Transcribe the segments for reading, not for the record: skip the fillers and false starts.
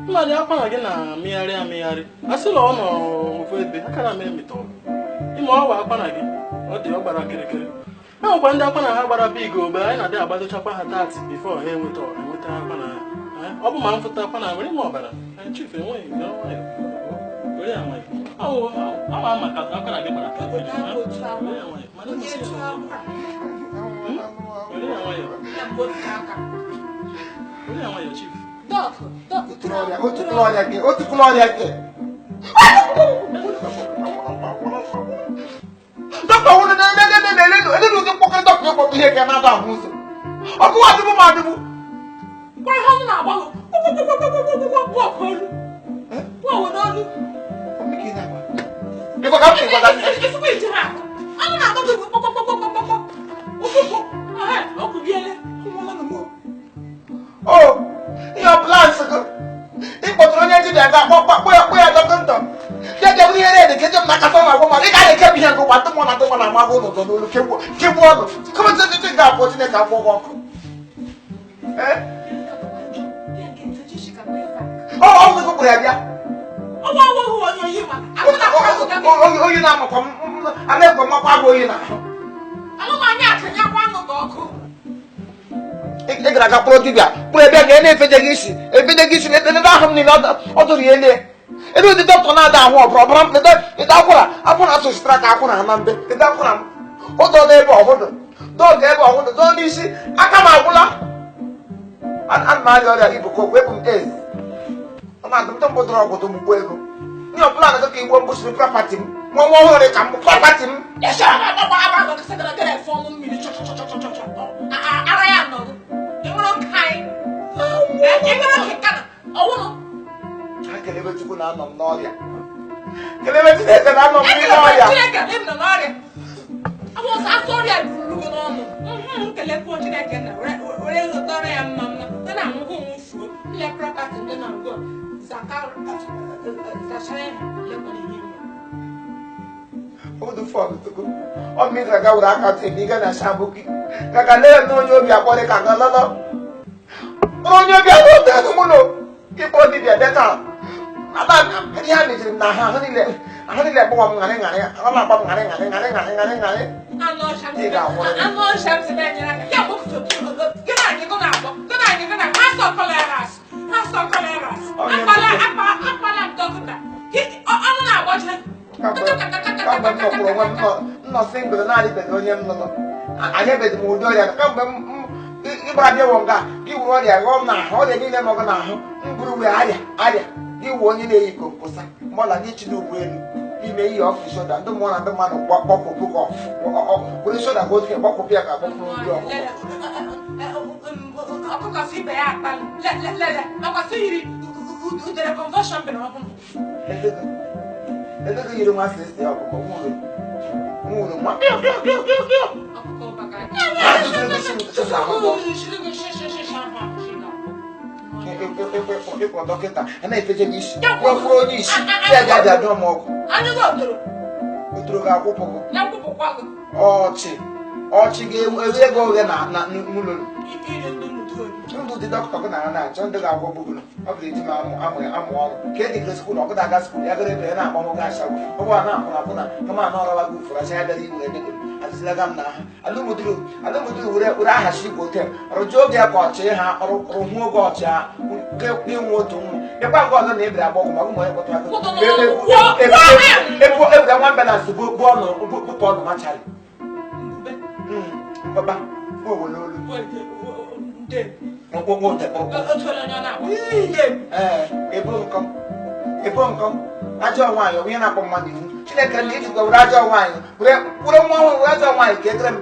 Mmadụ akwara gị na-amịgharị amịgharị a sị na ọ nọ ofu ebe akara m emịta ọgụ ime ọwa akwara gị ọ dị ọ gbara kịrịkịrị. E nwekwa ndị akwara ha gbara big ogbe anyị na-adị agbadochakwa ha 30 before ha enweta enweta akwara ha. Ọ bụ ma m fụta akwara were ime ọbara. Chief, enweghị were ya nwayọ. Awa ama ka akwara gị gbara kịrịkịrị. Were ya nwayọ. Mana were ya nwayọ. Were ya nwayọ, chief. Otu ọrịa gị. Dọkịta wụrụ na-ele ụdị mkpọkọrọ dọkịta ịkpọkọ ihe ka na-ada ahụ ụzọ. Ọkụ adịbụ m adịbụ. Kwa ihe ọnụ na-agba kwụkwụkwụkwụkwụkwụ olu. Kwụọ n'olu. Ịgwa ka m si gwa ka Isikwa ije ha. Ọnụ na-agba gị kpọkpọkpọkpọkpọ. Ụkwụkwụ. Ọ kụbiele. O, ihe ọ plans gị. Ị kpọtụrụ onye dibịa ga akpọ kpọ ya kpọ ya dọkịta. Ya bịa ihe na-ede keje m n'aka na agwọ ma ị gaghị ekebi ihe ngụgba ndị mmụọ na ndị mmụọ na-ama gị ụlọ n'olu kegbuo kegbuo ọnụ. Kama ntị ga-abụ Chineke akwụ ụgwọ ọkụ. Ee? Ọ ọ bụ kpụrụ ya bịa. Ọwọ́ onye oyi ma. Oyi na-amakwa m ana-ekwe mmakwa agụ oyi n'ahụ. Alụmanya akanyakwa anụ gị ọkụ. Ị gara aga kpụrụ dibịa kpụrụ ebe ga na-efeje gị isi efeje gị isi na ebe ahụ m niile ọ dụrụ ya elie. Ebe ụdị dọkịta na-ada ahụ ọbara ọbara m ede akwara akwara tụsịtara ka akwara na mbe ede akwara m ụdọ n'ebe ọhụdụ dọga ebe ọhụdụ dọọ n'isi aka m agwụla. Ana m arịa ọrịa ibukokwu ebu m AIDS. Ọ na-adị m mbụ dọrọ ọgwụ mgbu ego ihe ọbụla na ka igbo mbụsiri property m nwa nwa ọhụrụ ka mbụ property m. Yẹ́sọ̀ àwọn àgbàgbà àgbà kẹsẹ̀ gẹ́gẹ́ fún ọmọ mmiri chọchọchọchọchọ. Ara ya nọ. Enwere nke anyị. Enwere nke kana. Ọwụnụ. Ha kelebe Chukwu na anọ m n'ọrịa, kelebe Chineke na anọ m n'ime ọrịa. Chineke na nọ n'ọrịa. Awụ ọsọ asọ ọrịa ruru gị n'ọnụ. Nkelekwuo Chineke na were tọrọ ya mma mma. Ndị na-anwụghị onwe fuo. Nle property ndị na ngọ. Zaka zachara ya lekwara ihe ime. Ụdụ fọn tuku ọ mmiri ga were aka tị ebe ị ga na shabuki ka ka lee na onye obi akpọrọ ka ga lọlọ bụrụ onye obi akpọrọ dị mụlọ ịkpọ dibịa bịa taa ata ihe ha mejiri m na ahụ ahụ niile ahụ niile gbawa m ṅarị ṅarị ọ na-agba m ṅarị ṅarị ṅarị ṅarị ṅarị ṅarị. Anụ ọcha. Ị ga-anwụrịrị. Anụ ọcha m si na-enyere aka. Ya bụ gị na anyị gụ na-akpọ. Gị na anyị gụ na ha sọ koleras. Ha sọ koleras. Akpala akpa akpala m dọkịta. Ọnụ na-agbaje. Kamgbe m nọkwuru onwe m nọ single na-adịbeghị onye m nọ anyebeghị m ụdị ọrịa kamgbe m ịgbara bịawo nga gị wuru ọrịa ghọọ m n'ahụ ọrịa niile nọ gị n'ahụ m buru wee arịa arịa gị wụ onye na-eyi komposa mọla gị chiri ugwu elu ime ihe ọfụ shoda ndị mmụọ na ndị mmadụ gbakpọpụ gị were shoda gị otu gbakpọpụ ya ka gbakpọpụ ndị ọkụkọ. Ọkụkọ si ibe ya akpali. Lele. Ọkwasị yiri udere convulsion bịara ọhụrụ. Eze gị yiri nwa sisi ọkụkọ nwụrụ nwụrụ nwa pịọ pịọ pịọ pịọ pịọ. Ọkụkọ baka. Ha tụtụrụ gị shi ahụ. Ịkpọ dọkịta a na-efeje gị isi kwụrụ onye isi ya bịa bịa dụọ m ọgwụ. Anya gị otoro. Otoro ga-akwụpụ gị. Ya kwụpụkwa gị. Ọchị ọchị ga-eghe gị oghe na na n'ụlọ. Iri ndị ndụ oyi. Ndụ dị dọkịta gị na na-achọ ndị ga-agwọ gbugulu ọ bụrụ eji m amụ amụ amụ ọrụ ka e dịgịrị school ọkụda aga school ya gara ebe ya na-agba nwoke ashawo ọ bụ a na-akwụna akwụna kama na ọrọwa gị ufuru acha ya bịara iwere ego m atịzilaga m n'ahụ alụmduru alụmduru were were ahachi igwe hotel rụjuo oge ya ka ọchị ha rụhụ oge ọchị ha gị nwe otu nwa bịakwa nke ọzọ na ebere agba ọgwụ ma ọ bụ ma onye kpọtara ebere nwa ambulance bụ bụ ọnụ bụpụ ọnụ machari baba nwa n'olu mkpụmkpụ ee ebo nkọ ebo nkọ ajọ nwaanyị onye na-akpọ mmadụ ihu Chineke na ijikwa were ajọ nwaanyị were were nwa ọhụrụ were ajọ nwaanyị ka ekere m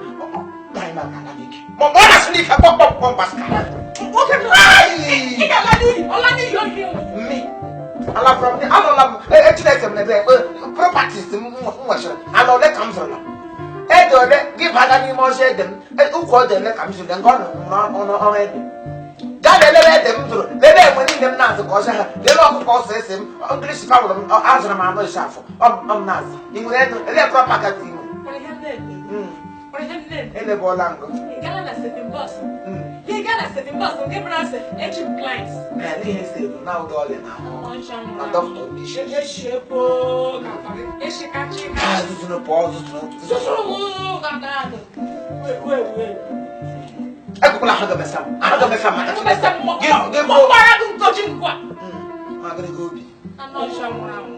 nwaanyị maka ala n'ike ma ọ na-asị n'ike kpọkpọkpọ gbasara mmi alafọrọ m anọla m Chineke m na-ebe properties m nwechara ala ole ka m zụrụla ede ole gị baga n'ime ọzọ ede m ukwu ode ole ka m zụrụ nke ọ nọ ọrụ ede gaa lelere ede m zụrụ. na-azụ ka ọsọ ha lelee ọkụkọ ọsọ ese m nkirisi fawụrụ m azụrụ m anụ ịsha afọ ọ m na-azụ ị nwere ego ele property ị nwere. Nwere ihe m na-ede. Nwere ihe m na-ede. Elebọọla ngụ. Ị gala na setin bọs. Gị gaa na setin bọs nke bụrụ asị eji m clients. Na ihe ese bụ na ụdị ọrịa na ahụ na dọkịta ndị isi. Eshiekpo eshikachi. Ah, zụzụrụ pụọ, zụzụrụ. Zụzụrụ gada. Wee wee. Ekwekwala ahụ gị mesa m, ahụ gị mesa m maka Chineke. Gị gị bụrụ Mkpara gị nkoji ngwa. Ma gịnị gị obi. Anụ ọcha nwụrụ anwụ.